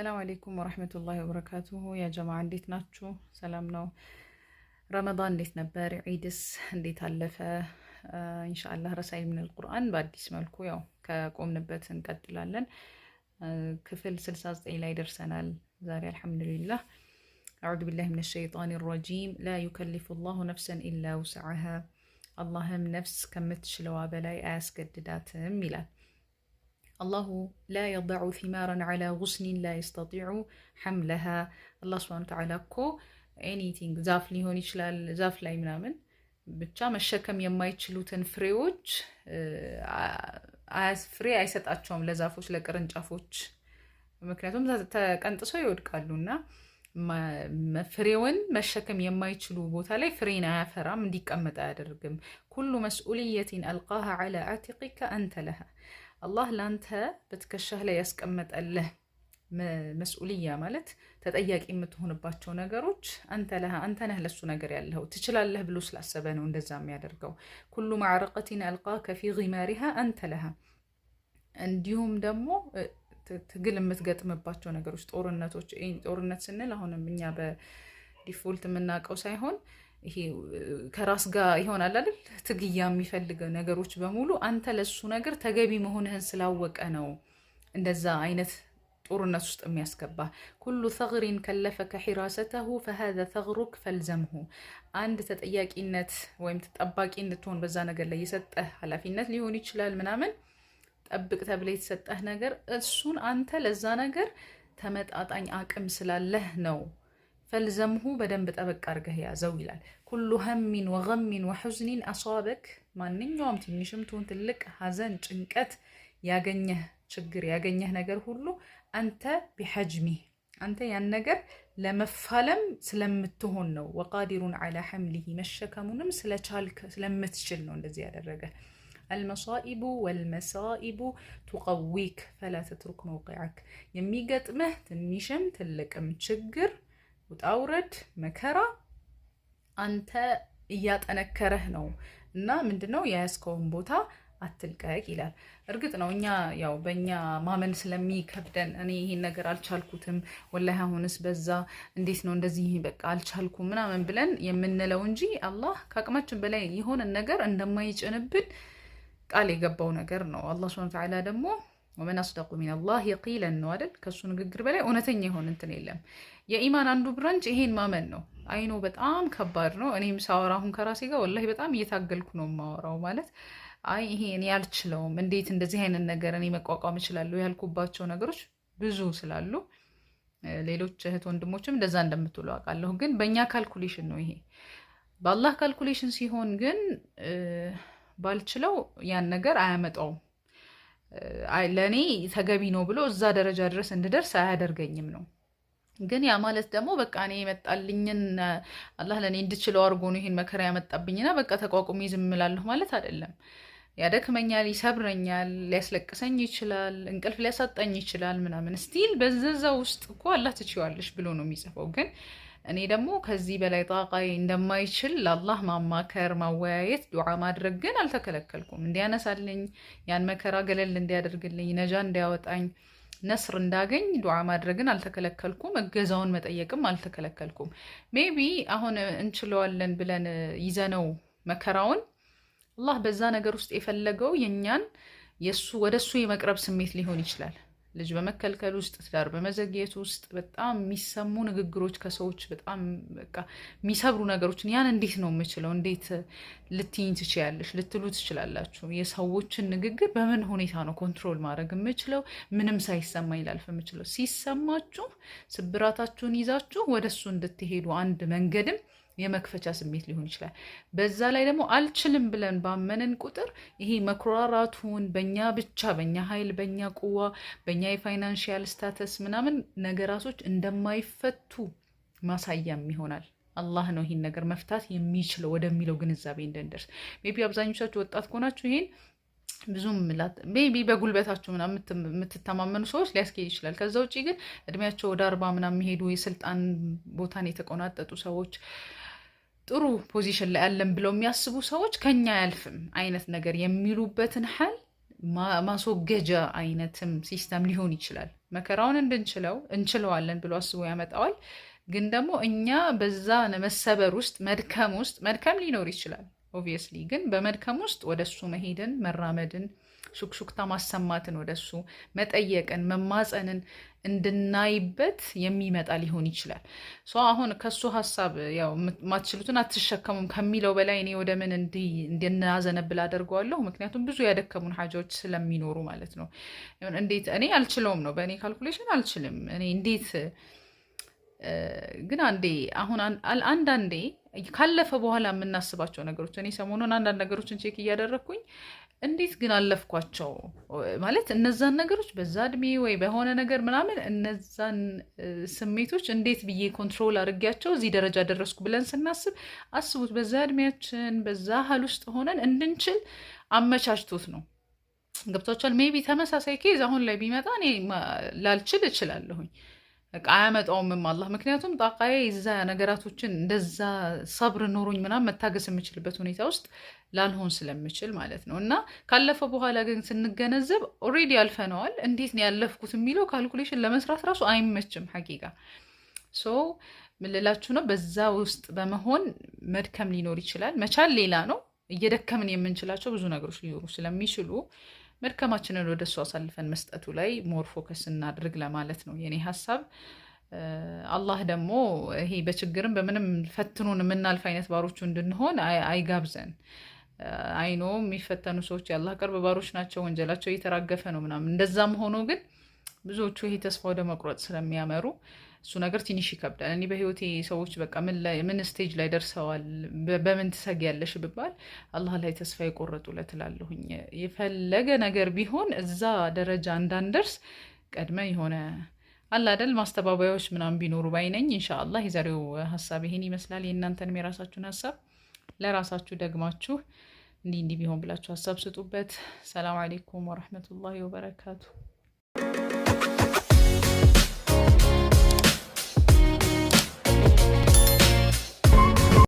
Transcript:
السلام عليكم ورحمة الله وبركاته። يا جماعة እንዴት ናችሁ? ሰላም ነው? ረመዳን እንዴት ነበር? ዒድስ እንዴት አለፈ? إن شاء الله رسائل من القرآن በአዲስ መልኩ ያው ከቆምንበት እንቀጥላለን። ክፍል 69 ላይ ደርሰናል ዛሬ الحمد لله። أعوذ بالله من الشيطان الرجيم لا يكلف الله نفسا إلا وسعها፣ አላህም ነፍስ ከምትችለዋ በላይ አያስገድዳትም ይላል። الله لا يضع ثمارا على غصن لا يستطيع حملها። አላህ سبحانه وتعالى እኮ anything ዛፍ ሊሆን ይችላል፣ ዛፍ ላይ ምናምን ብቻ መሸከም የማይችሉትን ፍሬዎች ፍሬ አይሰጣቸውም ለዛፎች ለቅርንጫፎች፣ ምክንያቱም ተቀንጥሰው ይወድቃሉ እና ፍሬውን መሸከም የማይችሉ ቦታ ላይ ፍሬን አያፈራም፣ እንዲቀመጥ አያደርግም። كل مسؤولية ألقاها على عاتقك أنت لها። አላህ ለአንተ በትከሻህ ላይ ያስቀመጠልህ مسؤولية ማለት ተጠያቂ የምትሆንባቸው ነገሮች أنت لها፣ አንተ ነህ ለሱ ነገር ያለኸው፣ ትችላለህ ብሎ ስላሰበ ነው እንደዛ የሚያደርገው። كل معركة ألقاك في غمارها أنت لها። እንዲሁም ደግሞ ትግል የምትገጥምባቸው ነገሮች፣ ጦርነቶች። ጦርነት ስንል አሁንም እኛ በ default የምናውቀው ሳይሆን ይሄ ከራስ ጋር ይሆናል አይደል? ትግያ የሚፈልግ ነገሮች በሙሉ አንተ ለሱ ነገር ተገቢ መሆንህን ስላወቀ ነው እንደዛ አይነት ጦርነት ውስጥ የሚያስገባ። كل ثغر كلفك حراسته فهذا ثغرك فالزمه። አንድ ተጠያቂነት ወይም ተጠባቂ እንድትሆን በዛ ነገር ላይ የሰጠህ ኃላፊነት ሊሆን ይችላል ምናምን፣ ጠብቅ ተብለ የተሰጠህ ነገር እሱን አንተ ለዛ ነገር ተመጣጣኝ አቅም ስላለህ ነው። فالزمه፣ በደንብ ጠበቅ አድርገህ ያዘው ይላል። كل هم وغم وحزن أصابك፣ ማንኛውም ትንሽም ትሁን ትልቅ ሀዘን፣ ጭንቀት ያገኘህ፣ ችግር ያገኘህ ነገር ሁሉ أنت بحجمه፣ አንተ ያን ነገር ለመፋለም ስለምትሆን ነው። وقادر على حمله፣ መሸከሙንም ስለቻልክ ስለምትችል ነው እንደዚህ ያደረገ። المصائب والمسائب تقويك فلا تترك موقعك። የሚገጥምህ ትንሽም ትልቅም ችግር፣ ውጣውረድ፣ መከራ አንተ እያጠነከረህ ነው እና ምንድነው የያዝከውን ቦታ አትልቀቅ ይላል። እርግጥ ነው እኛ ያው በእኛ ማመን ስለሚከብደን እኔ ይሄን ነገር አልቻልኩትም፣ والله አሁንስ በዛ፣ እንዴት ነው እንደዚህ፣ በቃ አልቻልኩም ምናምን ብለን የምንለው እንጂ አላህ ከአቅማችን በላይ የሆነን ነገር እንደማይጭንብን ቃል የገባው ነገር ነው። አላህ سبحانه وتعالى ደግሞ ومن أصدق من الله قيلا ነው አይደል? ከእሱ ንግግር በላይ እውነተኛ የሆነ እንትን የለም። የኢማን አንዱ branch ይሄን ማመን ነው። I know በጣም ከባድ ነው። እኔም ሳወራ አሁን ከራሴ ጋር والله በጣም እየታገልኩ ነው የማወራው። ማለት አይ ይሄ እኔ አልችለውም፣ እንዴት እንደዚህ አይነት ነገር እኔ መቋቋም እችላለሁ ያልኩባቸው ነገሮች ብዙ ስላሉ ሌሎች እህት ወንድሞችም እንደዛ እንደምትሉ አውቃለሁ። ግን በእኛ calculation ነው ይሄ። በአላህ calculation ሲሆን ግን ባልችለው ያን ነገር አያመጣውም። ለእኔ ተገቢ ነው ብሎ እዛ ደረጃ ድረስ እንድደርስ አያደርገኝም ነው። ግን ያ ማለት ደግሞ በቃ እኔ የመጣልኝን አላህ ለእኔ እንድችለው አድርጎ ነው ይሄን መከራ ያመጣብኝና በቃ ተቋቁሜ ዝም እላለሁ ማለት አይደለም። ያደክመኛል፣ ይሰብረኛል፣ ሊያስለቅሰኝ ይችላል፣ እንቅልፍ ሊያሳጣኝ ይችላል ምናምን። Still በዛ ውስጥ እኮ አላህ ትችዋለሽ ብሎ ነው የሚጽፈው። ግን እኔ ደግሞ ከዚህ በላይ ጣቃዬ እንደማይችል ለአላህ ማማከር፣ ማወያየት፣ ዱዓ ማድረግ ግን አልተከለከልኩም። እንዲያነሳልኝ፣ ያን መከራ ገለል እንዲያደርግልኝ፣ ነጃ እንዲያወጣኝ፣ ነስር እንዳገኝ ዱዓ ማድረግን አልተከለከልኩም። እገዛውን መጠየቅም አልተከለከልኩም። Maybe አሁን እንችለዋለን ብለን ይዘነው መከራውን አላህ በዛ ነገር ውስጥ የፈለገው የእኛን የሱ ወደ እሱ የመቅረብ ስሜት ሊሆን ይችላል። ልጅ በመከልከል ውስጥ፣ ትዳር በመዘግየት ውስጥ በጣም የሚሰሙ ንግግሮች ከሰዎች በጣም በቃ የሚሰብሩ ነገሮችን ያን እንዴት ነው የምችለው፣ እንዴት ልትይኝ ትችያለሽ ልትሉ ትችላላችሁ። የሰዎችን ንግግር በምን ሁኔታ ነው control ማድረግ የምችለው፣ ምንም ሳይሰማኝ ላልፍ የምችለው? ሲሰማችሁ ስብራታችሁን ይዛችሁ ወደ እሱ እንድትሄዱ አንድ መንገድም የመክፈቻ ስሜት ሊሆን ይችላል። በዛ ላይ ደግሞ አልችልም ብለን ባመንን ቁጥር ይሄ መኩራራቱን በእኛ ብቻ፣ በእኛ ኃይል፣ በእኛ قوة፣ በእኛ የ financial status ምናምን ነገራቶች እንደማይፈቱ ማሳያም ይሆናል። አላህ ነው ይህን ነገር መፍታት የሚችለው ወደሚለው ግንዛቤ እንድንደርስ። Maybe አብዛኞቻችሁ ወጣት ከሆናችሁ ይሄን ብዙም maybe በጉልበታችሁ ምናምን የምትተማመኑ ሰዎች ሊያስኬድ ይችላል። ከዛ ውጭ ግን እድሜያቸው ወደ 40 ምናምን የሚሄዱ የስልጣን ቦታን የተቆናጠጡ ሰዎች፣ ጥሩ position ላይ ያለን ብለው የሚያስቡ ሰዎች ከኛ አያልፍም አይነት ነገር የሚሉበትን ሀል ማስወገጃ አይነትም system ሊሆን ይችላል። መከራውን እንድንችለው እንችለዋለን ብሎ አስቦ ያመጣዋል። ግን ደግሞ እኛ በዛ መሰበር ውስጥ፣ መድከም ውስጥ፣ መድከም ሊኖር ይችላል obviously፣ ግን በመድከም ውስጥ ወደ እሱ መሄድን፣ መራመድን፣ ሹክሹክታ ማሰማትን፣ ወደ እሱ መጠየቅን፣ መማፀንን እንድናይበት የሚመጣ ሊሆን ይችላል። So አሁን ከሱ ሀሳብ ያው ማትችሉትን አትሸከሙም ከሚለው በላይ እኔ ወደ ምን እንድናዘነብል አደርገዋለሁ። ምክንያቱም ብዙ ያደከሙን ሀጃዎች ስለሚኖሩ ማለት ነው። እንዴት እኔ አልችለውም ነው፣ በእኔ calculation አልችልም። እኔ እንዴት ግን አንዴ አሁን አንዳንዴ ካለፈ በኋላ የምናስባቸው ነገሮች፣ እኔ ሰሞኑን አንዳንድ ነገሮችን check እያደረግኩኝ እንዴት ግን አለፍኳቸው ማለት እነዛን ነገሮች በዛ እድሜ ወይ በሆነ ነገር ምናምን እነዛን ስሜቶች እንዴት ብዬ control አድርጌያቸው እዚህ ደረጃ ደረስኩ ብለን ስናስብ፣ አስቡት፣ በዛ እድሜያችን በዛ ሀል ውስጥ ሆነን እንድንችል አመቻችቶት ነው። ገብቷችኋል? Maybe ተመሳሳይ case አሁን ላይ ቢመጣ እኔ ላልችል እችላለሁኝ። በቃ አያመጣውምም አላህ። ምክንያቱም ጣቃዬ የዛ ነገራቶችን እንደዛ ሰብር ኖሮኝ ምናምን መታገስ የምችልበት ሁኔታ ውስጥ ላልሆን ስለምችል ማለት ነው። እና ካለፈ በኋላ ግን ስንገነዘብ already አልፈነዋል። እንዴት ነው ያለፍኩት የሚለው calculation ለመስራት ራሱ አይመችም ሐቂቃ። So ምን ልላችሁ ነው፣ በዛ ውስጥ በመሆን መድከም ሊኖር ይችላል። መቻል ሌላ ነው። እየደከምን የምንችላቸው ብዙ ነገሮች ሊኖሩ ስለሚችሉ መድከማችንን ወደ እሱ አሳልፈን መስጠቱ ላይ more focus እናድርግ ለማለት ነው የኔ ሀሳብ። አላህ ደግሞ ይሄ በችግርም በምንም ፈትኖን የምናልፍ አይነት ባሮቹ እንድንሆን አይጋብዘን። I know የሚፈተኑ ሰዎች የአላህ ቅርብ ባሮች ናቸው፣ ወንጀላቸው እየተራገፈ ነው ምናምን። እንደዛም ሆኖ ግን ብዙዎቹ ይሄ ተስፋ ወደ መቁረጥ ስለሚያመሩ እሱ ነገር ትንሽ ይከብዳል። እኔ በህይወቴ ሰዎች በቃ ምን stage ላይ ደርሰዋል፣ በምን ትሰጊያለሽ ብባል አላህ ላይ ተስፋ የቆረጡለት እላለሁኝ። የፈለገ ነገር ቢሆን እዛ ደረጃ እንዳንደርስ ቀድመ የሆነ አለ አይደል ማስተባበያዎች ምናምን ቢኖሩ ባይነኝ። ኢንሻአላህ የዛሬው ሀሳብ ይሄን ይመስላል። የእናንተንም የራሳችሁን ሀሳብ ለራሳችሁ ደግማችሁ እንዲህ እንዲህ ቢሆን ብላችሁ ሀሳብ ስጡበት። ሰላም አለይኩም ወረህመቱላሂ ወበረካቱ።